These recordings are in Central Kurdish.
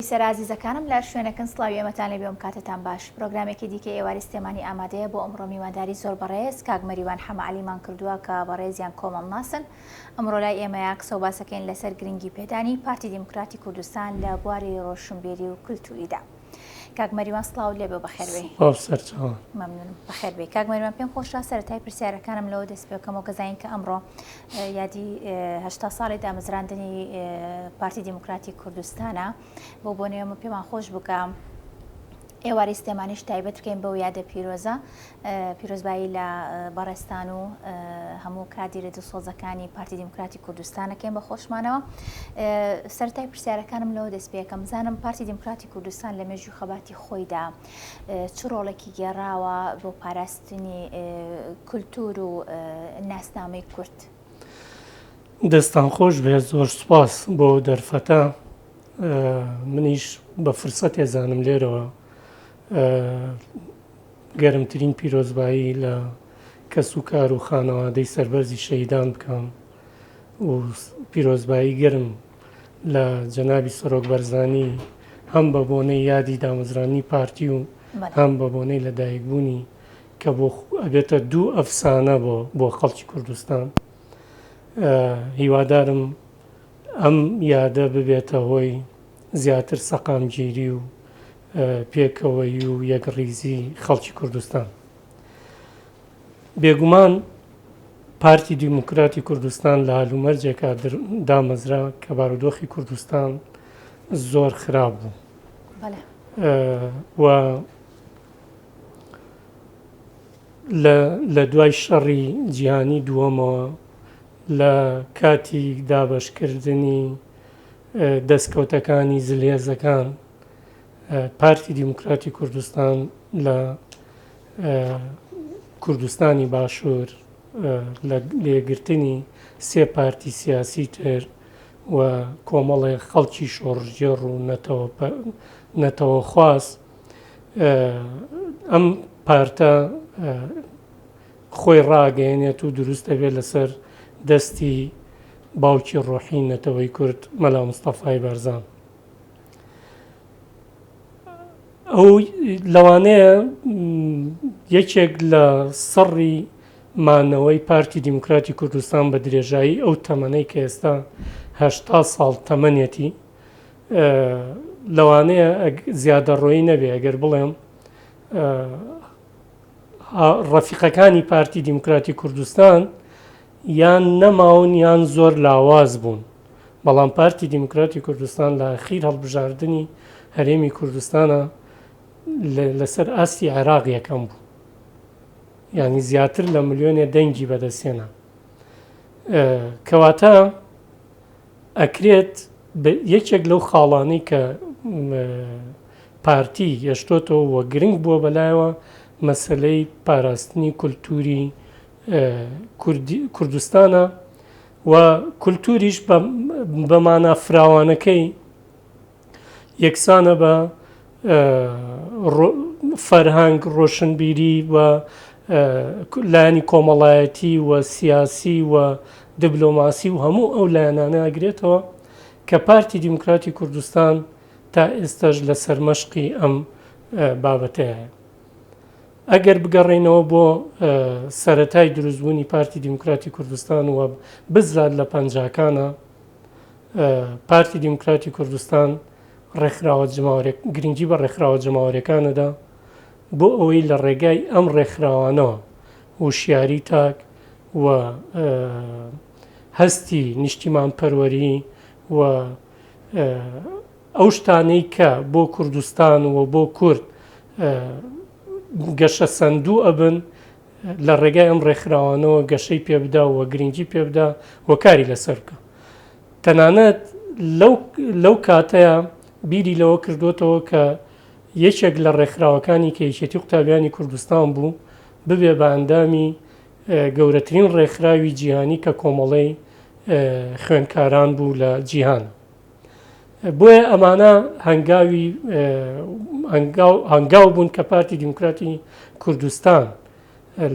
بیسەرە ئازیزەکانم لە هەر شوێنێکن سڵاوی ئێمەتان لێبێ و کاتتان باش پرۆگرامێکی دیکەی ئێوارەی سلێمانی ئامادەیە بۆ ئەمڕۆ میوانداری زۆر بەڕێز کاک مەریوان حەمە عەلیمان کردووە کە بەڕێزیان کۆمەڵناسن ئەمڕۆ لای ئێمەیە قسە و باسەکەین لەسەر گرنگی پێدانی پارتی دیموکراتی کوردستان لە بواری ڕۆشنبیری و کولتوریدا. کاک مەریوان سڵاوت لێبێ و بەخێر بێی. سڵاو سەرچاوان. مەمنونم بەخێر بێی. کاک مەریوان پێم خۆشە سەرەتای پرسیارەکانم لەوە دەست پێ بکەمەوە کە زانین کە ئەمڕۆ یادی 80 ساڵی دامەزراندنی پارتی دیموکراتی کوردستانە بۆ بۆنەیەمە پێمان خۆش بکە ئێوارەی سلێمانیش تایبەت بکەین بەو یادە پیرۆزە پیرۆزبایی لە بەڕێزتان و هەموو کادیرە دڵسۆزەکانی پارتی دیموکراتی کوردستانەکەین بە خۆشمانەوە سەرای پرسیارەکانم لەوە دەست پێکەم زانم پارتی دیموکراتی کوردستان لە مێژوی خەباتی خۆیدا چ ڕۆڵێکی گێڕاوە بۆ پاراستنی کولتور و ناسنامەی کورد؟ دەستان خۆش بێ زۆر سوپاس بۆ دەرفەتە منیش بە فرسەتێ زانم لێرەوە گەرمترین پیرۆزبایی لە کەس و کار و خانەوادەی سەربەرزی شەهیدان بکەم و پیرۆزبایی گەرم لە جەنابی سەرۆک بەرزانی هەم بە بۆنەی یادی دامەزرانی پارتی و هەم بە بۆنەی لەدایکبوونی کە بۆ ئەبێتە دوو ئەفسانە بۆ بۆ خەڵکی کوردستان هیوادارم ئەم یادە ببێتە هۆی زیاتر سەقامگیری و پێکەوەیی و یەکڕیزی خەڵکی کوردستان. بێگومان پارتی دیموکراتی کوردستان لە هەلومەرجێکا دامەزرا کە بارودۆخی کوردستان زۆر خراپ بوو و لە دوای شەڕی جیهانی دووەمەوە لە کاتی دابەشکردنی دەستکەوتەکانی زلهێزەکان پارتی دیموکراتی کوردستان لە کوردستانی باشوور لە لێگرتنی سێ پارتی سیاسی تر و کۆمەڵێ خەڵکی شۆڕشگێڕ و نەتەوەخواز ئەم پارتە خۆی ڕاگەیەنێت و دروست دەبێت لەسەر دەستی باوکی ڕۆحی نەتەوەی کورد مەلا مستەفای بارزان. ئەو لەوانەیە یەکێک لە سڕی مانەوەی پارتی دیموکراتی کوردستان بە درێژایی ئەو تەمەنەی کە ئێستا هەشتا ساڵ تەمەنێتی لەوانەیە زیادەڕۆیی نەبێ ئەگەر بڵێم ڕەفیقەکانی پارتی دیموکراتی کوردستان یان نەماون یان زۆر لاواز بوون، بەڵام پارتی دیموکراتی کوردستان لە ئەخیر هەڵبژاردنی هەرێمی کوردستانا لەسەر ئاستی عێراق یەکەم بوو، یانی زیاتر لە ملیۆنێ دەنگی بەدەستهێنا. کەواتە ئەکرێت یەکێک لەو خاڵانەی کە پارتی هێشتۆتەوە و گرنگ بووە بەلایەوە مەسەلەی پاراستنی کولتوری کوردستانە و کولتوریش بە مانا فراوانەکەی یەکسانە بە فەرهەنگ، ڕۆشنبیری و لایەنی کۆمەڵایەتی و سیاسی و دبلۆماسی و هەموو ئەو لایەنانە ئەگرێتەوە کە پارتی دیموکراتی کوردستان تا ئێستاش لە سەرمەشقی ئەم بابەتەیە. ئەگەر بگەڕێینەوە بۆ سەرەتای دروستبوونی پارتی دیموکراتی کوردستان و بزات لە پەنجاکانە پارتی دیموکراتی کوردستان ڕێکخراوە جەماوەرێک گرنگی بە ڕێکخراوە جەماوەرەکانەدا بۆ ئەوەی لە ڕێگای ئەم ڕێکخراوانەوە وشیاری تاک و هەستی نیشتیمان پەروەری و ئەو شتانەی کە بۆ کوردستان و بۆ کورد گەشەسەندوو ئەبن لە ڕێگای ئەم ڕێکخراوانەوە گەشەی پێبدا و گرنگی پێبدا و کاری لەسەر بکە تەنانەت لەو کاتەیە بیری لەوە کردوتەوە کە یەکێک لە ڕێکخراوەکانی کە یەکێتی قوتابیانی کوردستان بوو ببێ بە ئەندامی گەورەترین ڕێکخراوی جیهانی کە کۆمەڵەی خوێندکاران بوو لە جیهان. بۆیە ئەمانە هەنگاوی هەنگاو بوون کە پارتی دیموکراتی کوردستان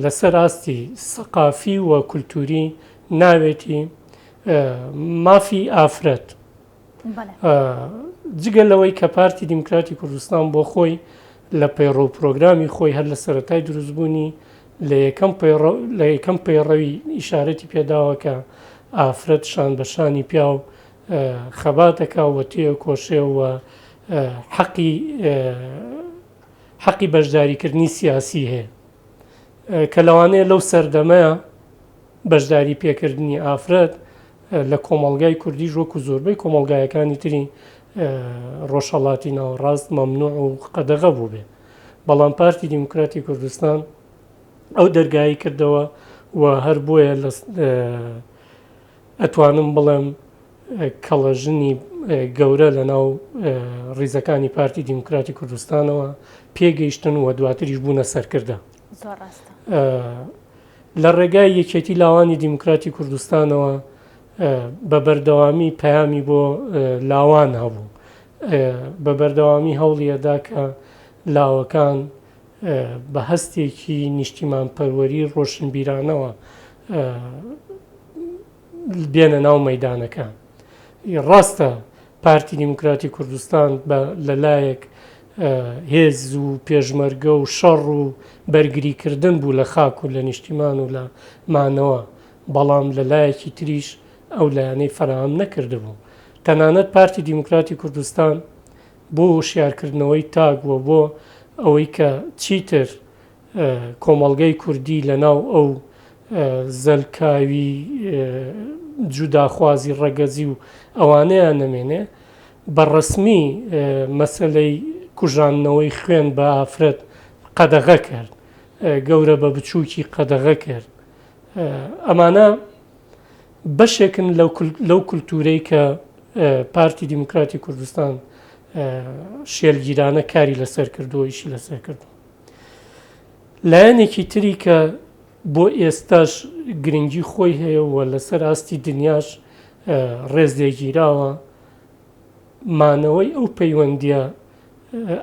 لەسەر ئاستی سەقافی و کولتوری ناوێتی مافی ئافرەت. جگە لەوەی کە پارتی دیموکراتی کوردستان بۆ خۆی لە پەیڕەو پرۆگرامی خۆی هەر لە سەرەتای دروستبوونی لە یەکەم پەیڕەو لە یەکەم پەیڕەوی ئیشارەتی پێداوە کە ئافرەت شان بە شانی پیاو خەبات دەکا و تێکۆشێ و حەقی حەقی بەشداریکردنی سیاسی هەیە کە لەوانەیە لەو سەردەمەیە بەشداری پێکردنی ئافرەت لە کۆمەڵگای کوردیش وەکو زۆربەی کۆمەڵگایەکانی تری ڕۆژهەڵاتی ناوەڕاست مەمنوع و قەدەغە بووبێ. بەڵام پارتی دیموکراتی کوردستان ئەو دەرگایی کردەوە و هەر بۆیە لە ئەتوانم بڵێم کەڵەژنی گەورە لە ناو ڕیزەکانی پارتی دیموکراتی کوردستانەوە پێگەیشتن و دواتریش بوونە سەرکردە. زۆر ڕاستە. لە ڕێگای یەکێتی لاوانی دیموکراتی کوردستانەوە بە بەردەوامی پەیامی بۆ لاوان هەبوو. بە بەردەوامی هەوڵی ئەدا کە لاوەکان بە هەستێکی نیشتیمانپەروەری ڕۆشنبیرانەوە بێنە ناو مەیدانەکە. ڕاستە پارتی دیموکراتی کوردستان بە لەلایەک هێز و پێشمەرگە و شەڕ و بەرگریکردن بوو لە خاک و لە نیشتیمان و لە مانەوە، بەڵام لە لایەکی تریش ئەو لایەنەی فەراهەم نەکردبوو. تەنانەت پارتی دیموکراتی کوردستان بۆ وشیارکردنەوەی تاک و بۆ ئەوەی کە چیتر کۆمەڵگەی کوردی لەناو ئەو زەلکاوی جوداخوازی ڕەگەزی و ئەوانەیان نەمێنێ، بە ڕەسمی مەسەلەی کوژاندنەوەی خوێن بە ئافرەت قەدەغە کرد، گەورە بە بچووکی قەدەغە کرد. ئەمانە بەشێکن لەو کولتوورەی کە پارتی دیموکراتی کوردستان شێلگیرانە کاری لەسەر کردووە، ئیشی لەسەر کردووە. لایەنێکی تری کە بۆ ئێستاش گرنگی خۆی هەیە و لەسەر ئاستی دنیاش ڕێز لێگیراوە، مانەوەی ئەو پەیوەندییە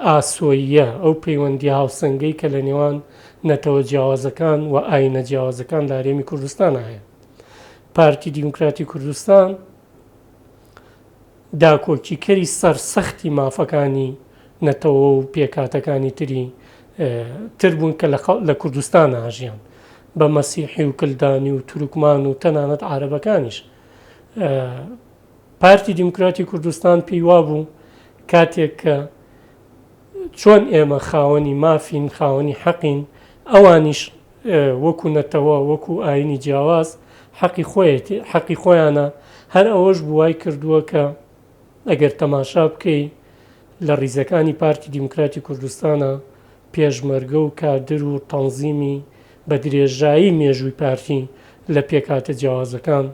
ئاسۆییە، ئەو پەیوەندییە هاوسەنگەی کە لە نێوان نەتەوە جیاوازەکان و ئایینە جیاوازەکان لە هەرێمی کوردستانا هەیە. پارتی دیموکراتی کوردستان داکۆکیکەری سەرسەختی مافەکانی نەتەوە و پێکهاتەکانی تری تر بوون کە لە کوردستان ئاژیان بە مەسیحی و کلدانی و تورکمان و تەنانەت عارەبەکانیش. پارتی دیموکراتی کوردستان پێی وابوو کاتێک کە چۆن ئێمە خاوەنی مافین، خاوەنی حەقین، ئەوانیش وەکو نەتەوە، وەکو ئاینی جیاواز حەقی خۆیەتی، حەقی خۆیانە، هەر ئەوەش بوو وای کردووە کە ئەگەر تەماشا بکەی لە ڕیزەکانی پارتی دیموکراتی کوردستانا پێشمەرگە و کادر و تەنزیمی بە درێژایی مێژووی پارتی لە پێکهاتە جیاوازەکان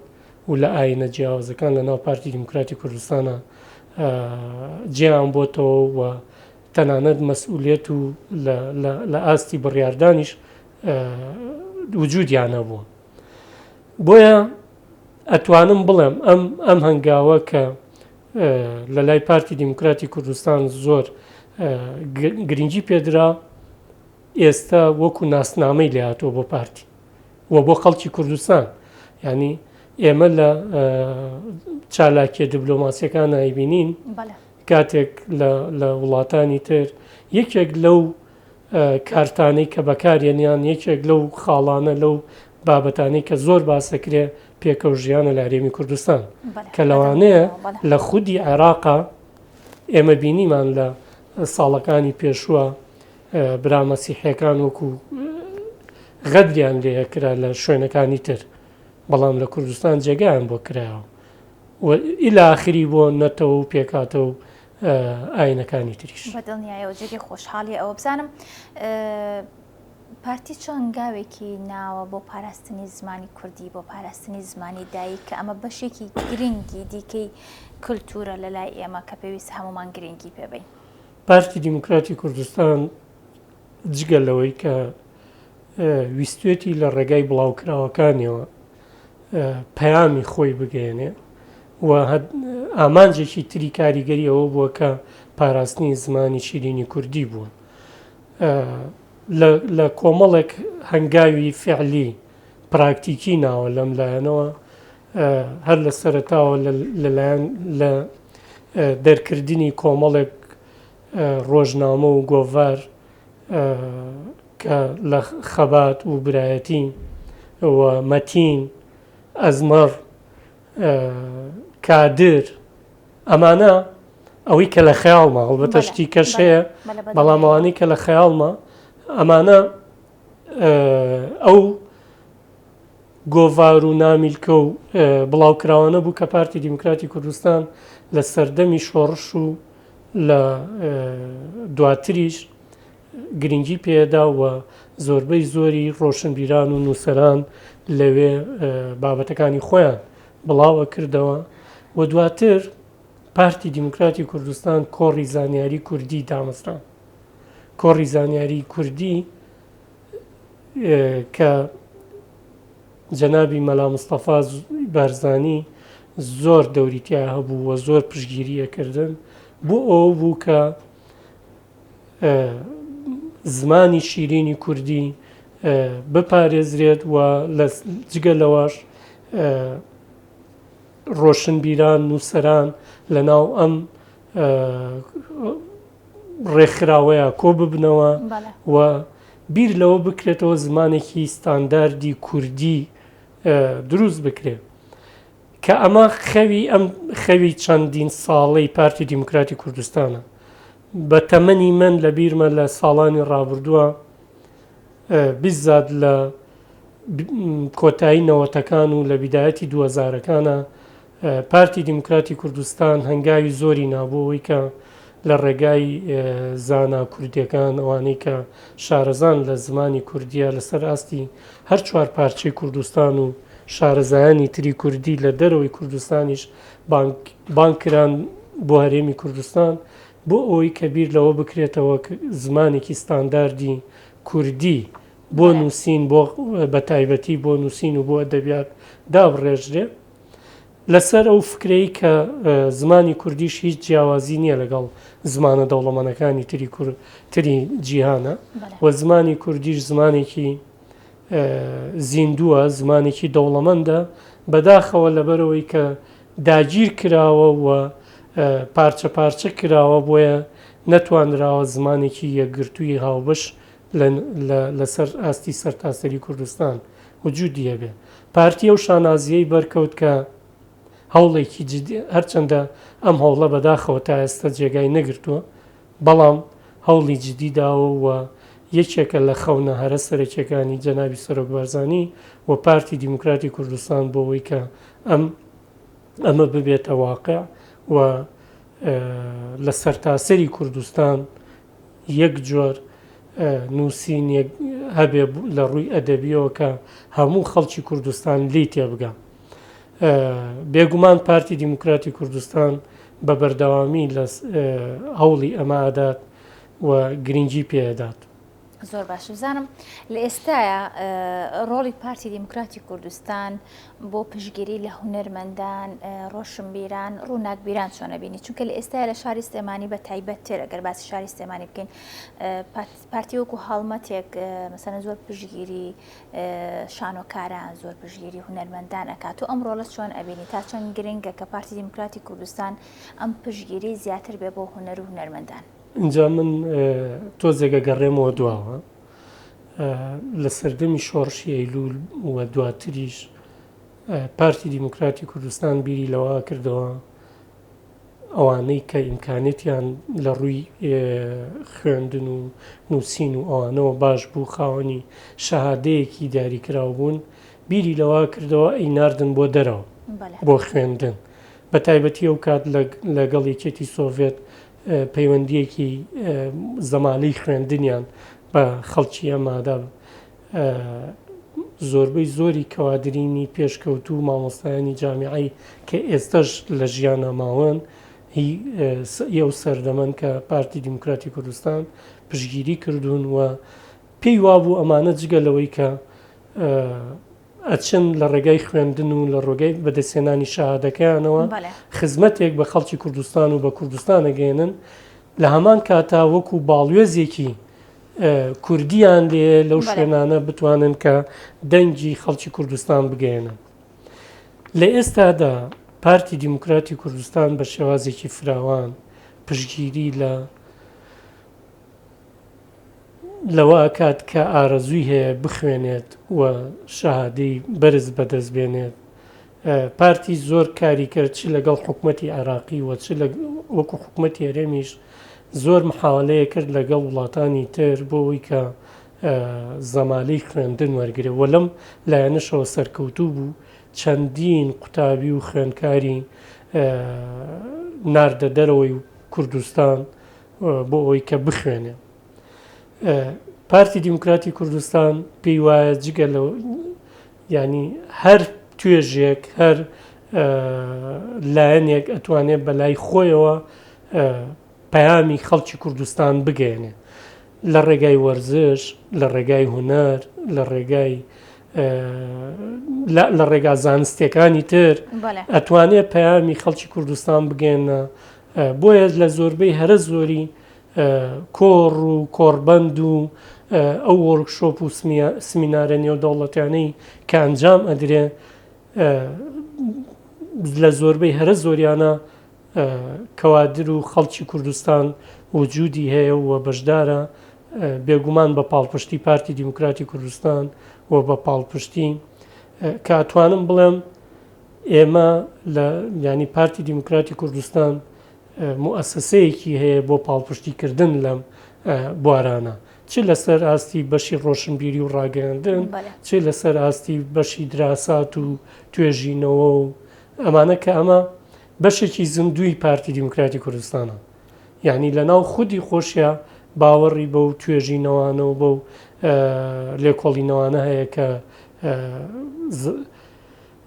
و لە ئاینە جیاوازەکان لە ناو پارتی دیموکراتی کوردستانا جێیان بۆتەوە و تەنانەت مەسئولیەت و لە ئاستی بڕیاردانیش وجودیان هەبووە. بۆیە ئەتوانم بڵێم ئەم ئەم هەنگاوە کە لە لای پارتی دیموکراتی کوردستان زۆر گرنگی پێدرا ئێستا وەکو ناسنامەی لێهاتووە بۆ پارتی و بۆ خەڵکی کوردستان یعنی ئێمە لە چالاکیە دبلۆماسیەکان نایبینین کاتێک لە وڵاتانی تر یەکێک لەو کارتانەی کە بەکارێنیان یەکێک لەو خاڵانە لەو بابەتانەی کە زۆر باسەکرێ پێکەو ژیانە لە هەرێمی کوردستان کە لەوانەیە لە خودی عێراقا ئێمە بینیمان لە ساڵەکانی پێشووە برا مەسیحیەکان وەکو غەدریان لێکرا لە شوێنەکانی تر بەڵام لە کوردستان جێگایان بۆ کرایەوە و ئیلا ئاخری بۆ نەتەوە و پێکهاتە و ئاینەکانی تریش. بە دڵنیایەوە جێگەی خۆشحاڵیە ئەوە بزانم پارتی چ هەنگاوێکی ناوە بۆ پاراستنی زمانی کوردی بۆ پاراستنی زمانی دایک کە ئەمە بەشێکی گرنگی دیکەی کللتورە لە لای ئێمە کە پێویست هەمومان گرنگی پێبین. پارتی دیموکراتی کوردستان جگە لەوەی کە ویستوێتی لە ڕێگای بڵاوکراوەکانیەوە پەیامی خۆی بگەیەنێ و ئامانجێکی تری کاریگەری ئەوە بووە کە پاراستنی زمانی شیرینی کوردی بووە لە کۆمەڵێک هەنگاوی فعلی پراکتیکی ناوە لەم لایەنەوە هەر لە سەرەتاوە لەلایەن لە دەرکردنی کۆمەڵێک ڕۆژنامە و گۆڤار کە لە خەبات و برایەتی و مەتین، ئەزمەڕ، کادر ئەمانە ئەوەی کە لە خەیاڵما هەڵبەتە شتی کەش هەیە بەڵام ئەوانەی کە لە خەیاڵما ئەمانە ئەو گۆڤار و نامیلکە و بڵاوکراوانە بوو کە پارتی دیموکراتی کوردستان لە سەردەمی شۆڕش و لە دواتریش گرنگی پێدا و زۆربەی زۆری ڕۆشنبیران و نووسەران لەوێ بابەتەکانی خۆیان بڵاوە کردەوە و دواتر پارتی دیموکراتی کوردستان کۆڕی زانیاری کوردی دامەزران کۆڕی زانیاری کوردی کە جەنابی مەلا مستەفا بارزانی زۆر دەوری تیا هەبوو و زۆر پشتگیری ئەکردن بۆ ئەوە بوو کە زمانی شیرینی کوردی بپارێزرێت و لە جگە لەوەش ڕۆشنبیران نووسەران لە ناو ئەم ڕێکخراوەیە کۆ ببنەوە و بیر لەوە بکرێتەوە زمانێکی ستانداردی کوردی دروست بکرێت کە ئەمە خەوی ئەم خەوی چەندین ساڵەی پارتی دیموکراتی کوردستانە بە تەمەنی من لە بیرمە لە ساڵانی ڕابردووە بیزات لە کۆتایی نەوەتەکان و لە بیدایەتی دووەزارەکانە پارتی دیموکراتی کوردستان هەنگاوی زۆری نا بۆ ئەوەی کە لە ڕێگای زانا کوردیەکان ئەوانەی کە شارەزان لە زمانی کوردیە لەسەر ئاستی هەر چوار پارچەی کوردستان و شارەزایانی تری کوردی لە دەرەوەی کوردستانیش بانگ کران بۆ هەرێمی کوردستان بۆ ئەوەی کە بیر لەوە بکرێتەوە زمانێکی ستانداردی کوردی بۆ نووسین بۆ بەتایبەتی بۆ نووسین و بۆ ئەدەبیات دابڕێژرێ. لەسەر ئەو فکرەی کە زمانی کوردیش هیچ جیاوازی نییە لەگەڵ زمانە دەوڵەمەنەکانی تری کور تری جیهانە و زمانی کوردیش زمانێکی زیندووە زمانێکی دەوڵەمەندە بەداخەوە لەبەرەوەی کە داگیر کراوە و پارچە پارچە کراوە بۆیە نەتوانراوە زمانێکی یەکگرتووی هاوبەش لەسەر ئاستی سەرتاسەری کوردستان وجودی هەبێ. پارتی ئەو شانازییەی بەرکەوت کە هەوڵێکی جدی، هەرچەندە ئەم هەوڵە بەداخەوە تا ئێستا جێگای نەگرتووە، بەڵام هەوڵی جدی داوە و یەکێکە لە خەونە هەرە سەرەکیەکانی جەنابی سەرۆک بارزانی و پارتی دیموکراتی کوردستان بۆ ئەوەی کە ئەم ئەمە ببێتە واقع و لە سەرتاسەری کوردستان یەک جۆر نووسین هەبێ لە ڕووی ئەدەبیەوە کە هەموو خەڵکی کوردستان لێی تێبگا. بێگومان پارتی دیموکراتی کوردستان بە بەردەوامی لە هەوڵی ئەمە ئەدات و گرنگی پێ ئەدات. زۆر باش بزانم لە ئێستایا ڕۆڵی پارتی دیموکراتی کوردستان بۆ پشتگیری لە هونەرمەندان، ڕۆشنبیران، ڕووناکبیران چۆن ئەبینی؟ چونکە لە ئێستایا لە شاری سلێمانی بە تایبەت تر ئەگەر باسی شاری سلێمانی بکەین پارتی وەکو هەڵمەتێک مەسەلەن زۆر پشتگیری شانۆکاران زۆر پشتگیری هونەرمەندان ئەکات و ئەم ڕۆڵە چۆن ئەبینی تا چەند گرنگە کە پارتی دیموکراتی کوردستان ئەم پشتگیری زیاتر بێ بۆ هونەر و هونەرمەندان؟ ئینجا من تۆزێک ئەگەڕێمەوە دواوە لە سەردەمی شۆڕشی ئەیلول و دواتریش پارتی دیموکراتی کوردستان بیری لەوە کردەوە ئەوانەی کە ئیمکانێتیان لە ڕووی خوێندن و نووسین و ئەوانەوە باش بوو خاوەنی شەهادەیەکی دیاریکراو بوون بیری لەوە کردەوە ئەی ناردن بۆ دەرەوە بۆ خوێندن بە تایبەتی ئەو کات لەگەڵ یەکێتی سۆڤێت پەیوەندییەکی زەمالەی خوێندنیان بە خەڵکی ئەمادا زۆربەی زۆری کەوادرینی پێشکەوتوو مامۆستایانی جامیعەی کە ئێستەش لە ژیانا ماون هی ئەو سەردەمەن کە پارتی دیموکراتی کوردستان پشتگیری کردوون و پێی وابوو ئەمانە جگە لەوەی کە ئەچن لە ڕێگای خوێندن و لە ڕێگای بەدەستهێنانی شەهادەکەیانەوە خزمەتێک بە خەڵکی کوردستان و بە کوردستان ئەگەیەنن، لە هەمان کاتا وەکو باڵوێزێکی کوردیان لێ لەو شوێنانە بتوانن کە دەنگی خەڵکی کوردستان بگەیەنن. لە ئێستادا پارتی دیموکراتی کوردستان بە شێوازێکی فراوان پشتگیری لە لەوە ئەکات کە ئارەزووی هەیە بخوێنێت و شەهادەی بەرز بەدەست بێنێت. پارتی زۆر کاری کرد چ لەگەڵ حکومەتی عێراقی و چ وەکو حکومەتی هەرێمیش زۆر محاولەیە کرد لەگەڵ وڵاتانی تر بۆ ئەوەی کە زەمالەی خوێندن وەرگێ و لەم لایەنەشەوە سەرکەوتوو بوو چەندین قوتابی و خوێندکاری ناردە دەرەوەی کوردستان بۆ ئەوەی کە بخوێنێ. پارتی دیموکراتی کوردستان پێی وایە جگە لە یانی هەر توێژێک هەر لایەنێک ئەتوانێت بەلای خۆیەوە پەیامی خەڵکی کوردستان بگەێنێ لە ڕێگای وەرزش لە ڕێگای هونەر لە ڕێگای لە ڕێگا زانستیەکانی تر ئەتوانێت پەیامی خەڵکی کوردستان بگەێنە بۆیە لە زۆربەی هەرە زۆری کۆڕ و کۆڕبەند و ئەو وۆرکشۆپ و سمینارە نێودەوڵەتیانەی کە ئەنجام ئەدرێ لە زۆربەی هەرە زۆریانە کەوادر و خەڵکی کوردستان وجودی هەیە و بەشدارە بێگومان بە پاڵپشتی پارتی دیموکراتی کوردستان و بە پاڵپشتی کە ئەتوانم بڵێم ئێمە لە یانی پارتی دیموکراتی کوردستان موئەسەسەیەکی هەیە بۆ پاڵپشتی کردن لەم بوارانە چ لەسەر ئاستی بەشی ڕۆشنبیری و ڕاگەیاندن چ لەسەر ئاستی بەشی دراسات و توێژینەوە و ئەمانە کە ئەمە بەشێکی زیندووی پارتی دیموکراتی کوردستانە یعنی لە ناو خودی خۆشیا باوەڕی بەو توێژینەوانە و بەو لێکۆڵینەوانە هەیە کە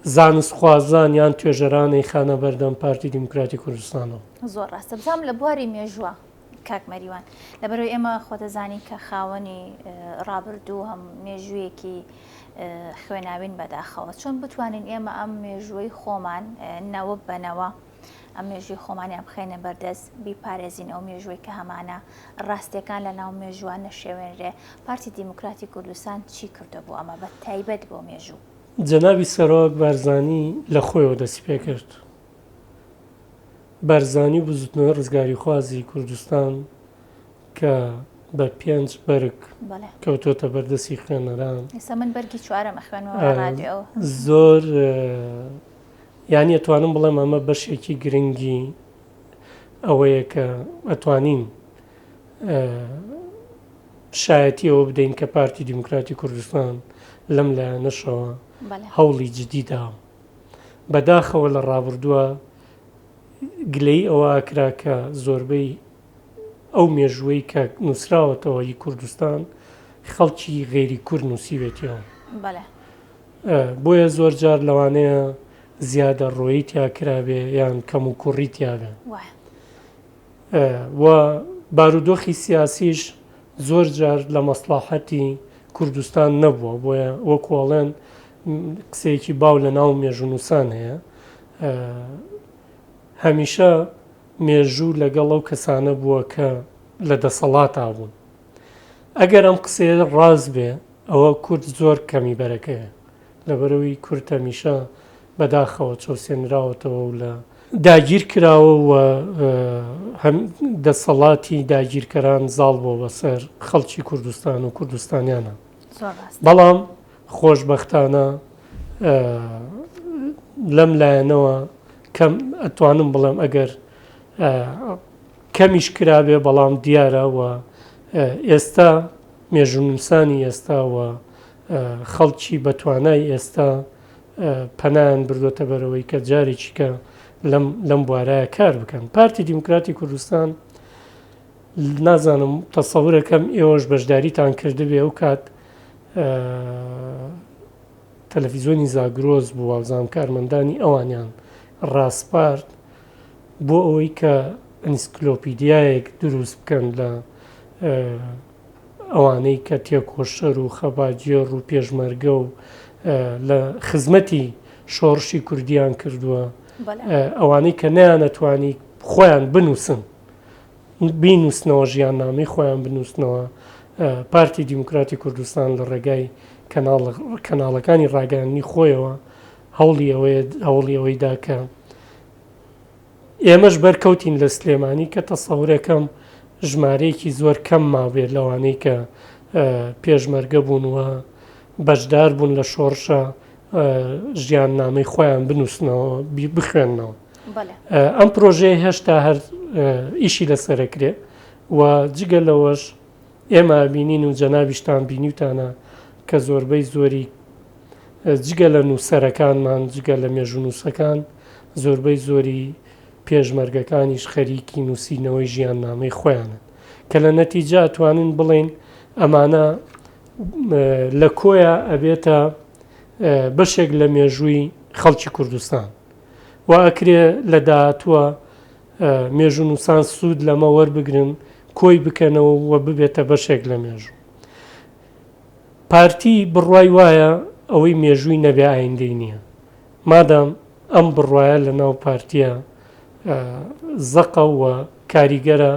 زانستخوازان یان توێژەران ئەیخانە بەردەم پارتی دیموکراتی کوردستانەوە. زۆر ڕاستە بزانم لە بواری مێژووە کاک مەریوان لەبەرەوەی ئێمە خۆدەزانین کە خاوەنی ڕابردوو هەم مێژوویەکی خوێناوین بەداخەوە چۆن بتوانین ئێمە ئەم مێژووی خۆمان نەوە بەنەوە ئەم مێژووی خۆمانیان بخەینە بەردەست بیپارێزین ئەو مێژووی کە هەمانە ڕاستیەکان لە ناو مێژووە نەشێوێنرێ پارتی دیموکراتی کوردستان چی کردو بۆ ئەمە بە تایبەت بۆ مێژوو؟ جەنابی سەرۆک بارزانی لە خۆیەوە دەستی پێکرد. بارزانی و بزوتنەوەی ڕزگاریخوازی کوردستان کە بە پێنج بەرگ کەوتۆتە بەردەستی خوێنەران. ئێستا من بەرگی چوارەم ئەخوێنمەوە لە ڕادیۆ. زۆر یانی ئەتوانم بڵێم ئەمە بەشێکی گرنگی ئەوەیە کە ئەتوانین شایەتی ئەوە بدەین کە پارتی دیموکراتی کوردستان لەم لایەنەشەوە هەوڵی جدی داوە. بەداخەوە لە ڕابردووە گلەیی ئەوە ئەکرا کە زۆربەی ئەو مێژووەی کە نووسراوەتەوە ی کوردستان خەڵکی غەیری کورد نووسیوێتیەوە. بۆیە زۆر جار لەوانەیە زیادە ڕۆیی تیا کرابێ یان کەموکوڕی تیابێ. و بارودۆخی سیاسیش زۆر جار لە مەسڵاحەتی کوردستان نەبووە، بۆیە وەکو ئەڵێن قسەیەکی باو لە ناو مێژوونووسان هەیە هەمیشە مێژوو لەگەڵ ئەو کەسانە بووە کە لە دەسەڵاتا بوون. ئەگەر ئەم قسەیە ڕاست بێ ئەوە کورد زۆر کەمی بەرەکەیە. لەبەرئەوەی کورد هەمیشە بەداخەوە چەوسێنراوەتەوە و لە. داگیر کراوە و هەم دەسەڵاتی داگیرکەران زاڵ بووە بەسەر خەڵکی کوردستان و کوردستانیانە. بەڵام خۆشبەختانە لەم لایەنەوە کەم ئەتوانم بڵێم ئەگەر کەمیش کرابێ بەڵام دیارە و ئێستا مێژوونووسانی ئێستا و خەڵکی بەتوانای ئێستا پەنایان بردووەتە بەرەوەی کە جارێکی کە لەم لەم بوارایە کار بکەن. پارتی دیموکراتی کوردستان نازانم تەسەورەکەم ئێوەش بەشداریتان کردبێ ئەو کات تەلەفیزیۆنی زاگرۆس بوو وابزانم کارمەندانی ئەوانیان ڕاسپارد بۆ ئەوەی کە ئەنسکلۆپیدیایەک دروست بکەن لە ئەوانەی کە تێکۆشەر و خەباتگێڕ و پێشمەرگە و لە خزمەتی شۆڕشی کوردیان کردووە ئەوانەی کە نەیانەتوانی خۆیان بنووسن بینووسنەوە ژیاننامەی خۆیان بنووسنەوە پارتی دیموکراتی کوردستان لە ڕێگای کەناڵەکانی ڕاگەیاندنی خۆیەوە هەوڵی ئەوەیە هەوڵی ئەوەی دا کە. ئێمەش بەرکەوتین لە سلێمانی کە تەسەورەکەم ژمارەیەکی زۆر کەم مابێت لەوانەی کە پێشمەرگە بوون و بەشدار بوون لە شۆڕشە ژیاننامەی خۆیان بنووسنەوە بخوێننەوە. ئەم پرۆژەیە هێشتا هەر ئیشی لەسەرەکرێ و جگە لەوەش ئێمە بینین و جەنابیشتان بینیوتانە کە زۆربەی زۆری جگە لە نووسەرەکانمان جگە لە مێژوونووسەکان زۆربەی زۆری پێشمەرگەکانیش خەریکی نووسینەوەی ژیاننامەی خۆیانن کە لە نەتیجە ئەتوانین بڵێین ئەمانە لە کۆیا ئەبێتە بەشێک لە مێژووی خەڵکی کوردستان و ئەکرێ لە داهاتووە مێژوونووسان سوود لەمە وەربگرن کۆی بکەنەوە و ببێتە بەشێک لە مێژوو. پارتی بڕوای وایە ئەوەی مێژووی نەبێ ئایندەی نییە. مادام ئەم بڕوایە لە ناو پارتییە زەقە و کاریگەرە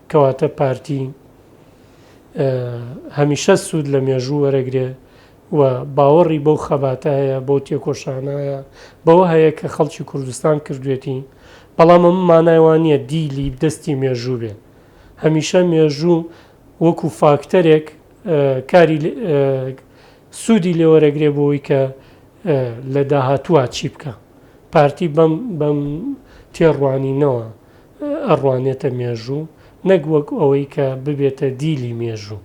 کەواتە پارتی هەمیشە سوود لە مێژوو وەرەگرێ و باوەڕی بەو خەباتە هەیە، بەو تێکۆشانە هەیە، بەوە هەیە کە خەڵکی کوردستان کردوێتی، بەڵام ئەمە مانای وا نییە دیلی دەستی مێژوو بێ. هەمیشە مێژوو وەکو فاکتەرێک کاری سوودی لێ وەرەگرێ بۆ ئەوەی کە لە داهاتووا چی بکا. پارتی بەم بەم تێڕوانینەوە ئەڕوانێتە مێژوو، نەک وەک ئەوەی کە ببێتە دیلی مێژوو.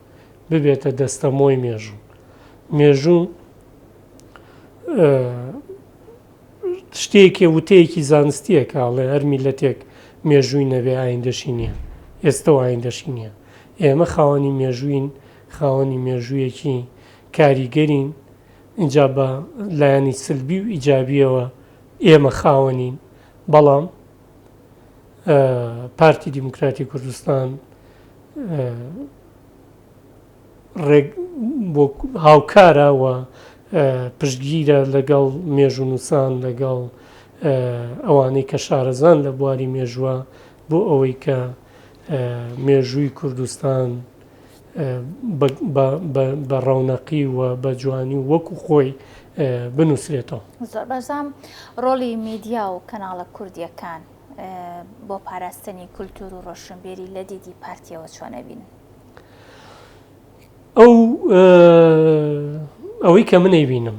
ببێتە دەستەمۆی مێژوو. مێژوو شتێکێ وتەیەکی زانستیە کە ئەڵێ هەر میلەتێک مێژووی نەبێ ئایندەشی نییە ئێستا و ئایندەشی نییە ئێمە خاوەنی مێژووین خاوەنی مێژوویەکی کاریگەرین اینجا بە لایەنی سلبی و ئیجابیەوە ئێمە خاوەنین بەڵام پارتی دیموکراتی کوردستان ڕێک بۆ هاوکارە و پشتگیرە لەگەڵ مێژوونووسان لەگەڵ ئەوانەی کە شارەزان لە بواری مێژووە بۆ ئەوەی کە مێژووی کوردستان بە ڕەونەقی و بە جوانی و وەکو خۆی بنووسرێتەوە. زۆر بەزام ڕۆڵی میدیا و کەناڵە کوردیەکان بۆ پاراستنی کولتوور و ڕۆشنبیری لە دیدی پارتیەوە چۆن ئەبینن؟ ئەو ئەوەی کە من ئەیبینم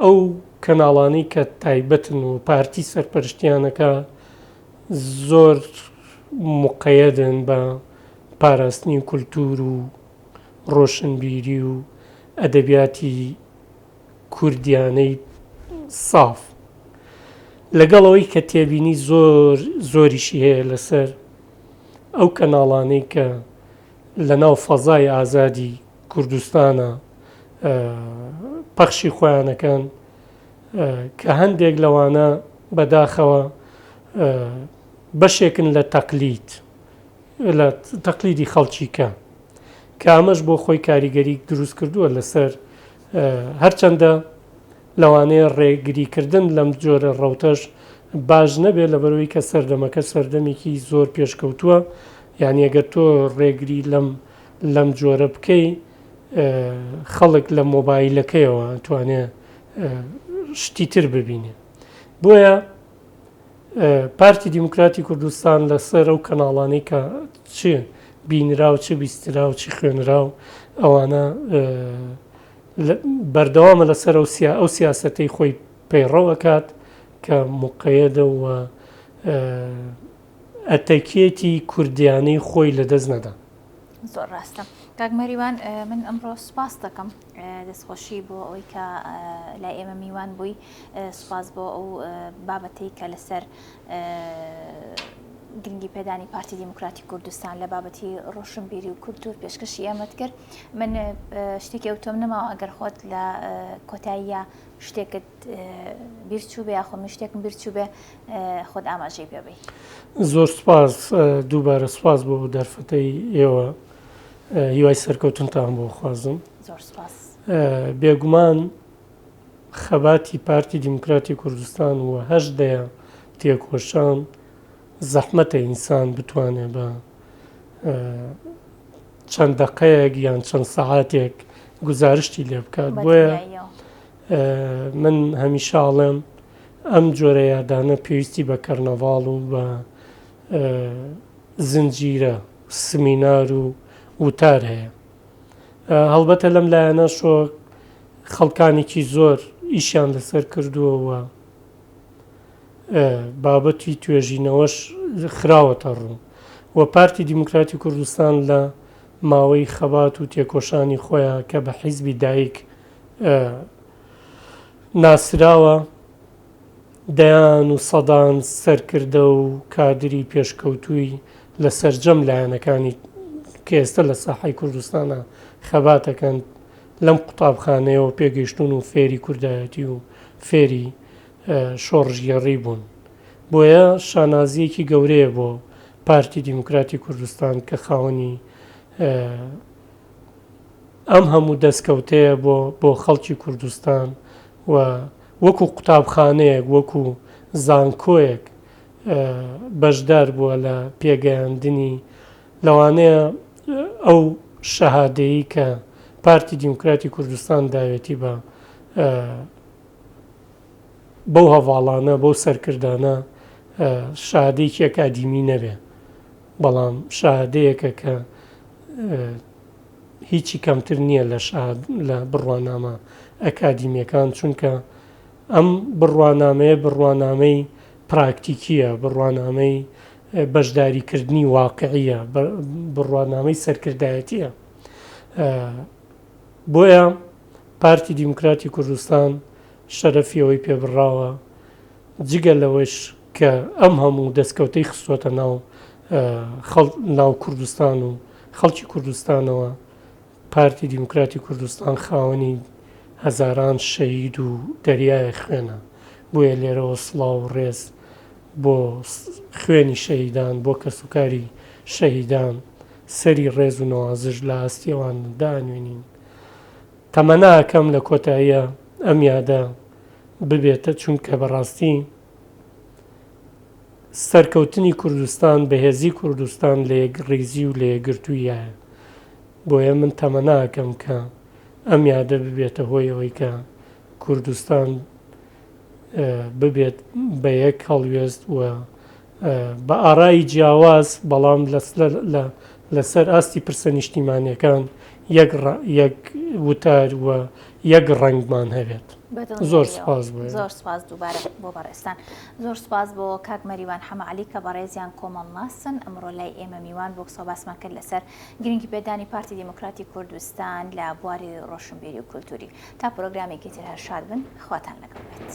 ئەو کەناڵانەی کە تایبەتن و پارتی سەرپەرشتیانەکە زۆر مقەیەدن بە پاراستنی کولتوور و ڕۆشنبیری و ئەدەبیاتی کوردیانەی ساف لەگەڵ ئەوەی کە تێبینی زۆر زۆریشی هەیە لەسەر ئەو کەناڵانەی کە لەناو فەزای ئازادی کوردستانە پەخشی خۆیانەکەن کە هەندێک لەوانە بەداخەوە بەشێکن لە تەقلید لە تەقلیدی خەڵکی کە کە ئەمەش بۆ خۆی کاریگەری دروست کردووە لەسەر هەرچەندە لەوانەیە ڕێگریکردن لەم جۆرە ڕەوتەش باش نەبێت لەبەرئەوەی کە سەردەمەکە سەردەمێکی زۆر پێشکەوتووە یانی ئەگەر تۆ ڕێگری لەم لەم جۆرە بکەی خەڵک لە مۆبایلەکەیەوە توانێ شتی تر ببینێ بۆیە پارتی دیموکراتی کوردستان لەسەر ئەو کەناڵانەی کە چ بینراو چ بیستراو چ خوێنراو ئەوانە بەردەوامە لەسەر ئەو سیا ئەو سیاسەتەی خۆی پەیڕەو ئەکات کە مقەیەدە و ئەتەکێتی کوردیانەی خۆی لەدەست نەدا. زۆر ڕاستە کاک مەریوان من ئەمڕۆ سوپاس دەکەم دەستخۆشی بۆ ئەوەی کە لای ئێمە میوان بووی سوپاس بۆ ئەو بابەتەی کە لەسەر گرنگی پێدانی پارتی دیموکراتی کوردستان لە بابەتی ڕۆشنبیری و کولتور پێشکەشی ئێمەت کرد من شتێکی ئەو تۆم نەماوە ئەگەر خۆت لە کۆتاییە شتێکت بیر چوو بێ یاخۆ من شتێکم بیر چوو بێ خۆت ئاماژەی پێ بی. زۆر سوپاس دووبارە سوپاس بۆ ئەو دەرفەتەی ئێوە هیوای سەرکەوتنتان بۆ خوازم. زۆر سوپاس. بێگومان خەباتی پارتی دیموکراتی کوردستان و هەشت دەیە تێکۆشان زەحمەتە ئینسان بتوانێ بە چەند دەقەیەک یان چەند سەعاتێک گوزارشتی لێ بکات بۆیە من هەمیشە ئەڵێم. ئەم جۆرە یادانە پێویستی بە کەرنەڤاڵ و بە زنجیرە سمینار و وتار هەیە. هەڵبەتە لەم لایەنەشەوە خەڵکانێکی زۆر ئیشیان لەسەر کردووە و بابەتی توێژینەوەش خراوەتە ڕوو و پارتی دیموکراتی کوردستان لە ماوەی خەبات و تێکۆشانی خۆیان کە بە حیزبی دایک ناسراوە دەیان و سەدان سەرکردە و کادری پێشکەوتووی لە سەرجەم لایەنەکانی کە ئێستا لە ساحەی کوردستانە خەباتەکەن لەم قوتابخانەیەوە پێگەیشتوون و فێری کوردایەتی و فێری شۆڕشگێڕی بوون. بۆیە شانازییەکی گەورەیە بۆ پارتی دیموکراتی کوردستان کە خاوەنی ئەم هەموو دەستکەوتەیە بۆ بۆ خەڵکی کوردستان و وەکو قوتابخانەیەک وەکو زانکۆیەک بەشدار بووە لە پێگەیاندنی لەوانەیە ئەو شەهادەیی کە پارتی دیموکراتی کوردستان داوێتی بە بەو هەڤاڵانە بەو سەرکردانە شادێکی ئەکادیمی نەبێ بەڵام شادەیەکە کە هیچی کەمتر نییە لە شاد لە بڕوانامە ئەکادیمیەکان چونکە ئەم بڕوانامەیە بڕوانامەی پراکتیکیە بڕوانامەی بەشداریکردنی واقعیە بڕوانامەی سەرکردایەتیە بۆیە پارتی دیموکراتی کوردستان شەرەفی ئەوەی پێبڕاوە جگە لەوەش کە ئەم هەموو دەستکەوتەی خستووەتە ناو خەڵ ناو کوردستان و خەڵکی کوردستانەوە، پارتی دیموکراتی کوردستان خاوەنی هەزاران شەهید و دەریایە خوێنە، بۆیە لێرەوە سڵاو و ڕێز بۆ خوێنی شەهیدان، بۆ کەسوکاری شەهیدان، سەری ڕێز و نەوازش لە ئاستی ئەوان دائەنوێنین. تەمەنا ئەکەم لە کۆتاییا ئەم یادە ببێتە چونکە بەڕاستی سەرکەوتنی کوردستان بەهێزی کوردستان لە یەکڕیزی و لە یەکگرتوویایە بۆیە من تەمەنا ئەکەم کە ئەم یادە ببێتە هۆی ئەوەی کە کوردستان ببێت بە یەک هەڵوێست و بە ئارای جیاواز بەڵام لەسەر ئاستی پرسە نیشتیمانیەکان یەک یەک وتار و یەک ڕەنگمان هەبێت. زۆر سپاس بۆ زۆر سپاس دووبارە بۆ بەڕێزتان زۆر سپاس بۆ کاک مەریوان حەمەعەلی کە بەڕێزیان کۆمەڵناسن ئەمڕۆ لای ئێمە میوان بۆ قسە باسمان کرد لەسەر گرنگی پێدانی پارتی دیموکراتی کوردستان لە بواری ڕۆشنبیری و کولتوری تا پرۆگرامێکی تر هەر شاد بن خواتان لەگەڵ بێت.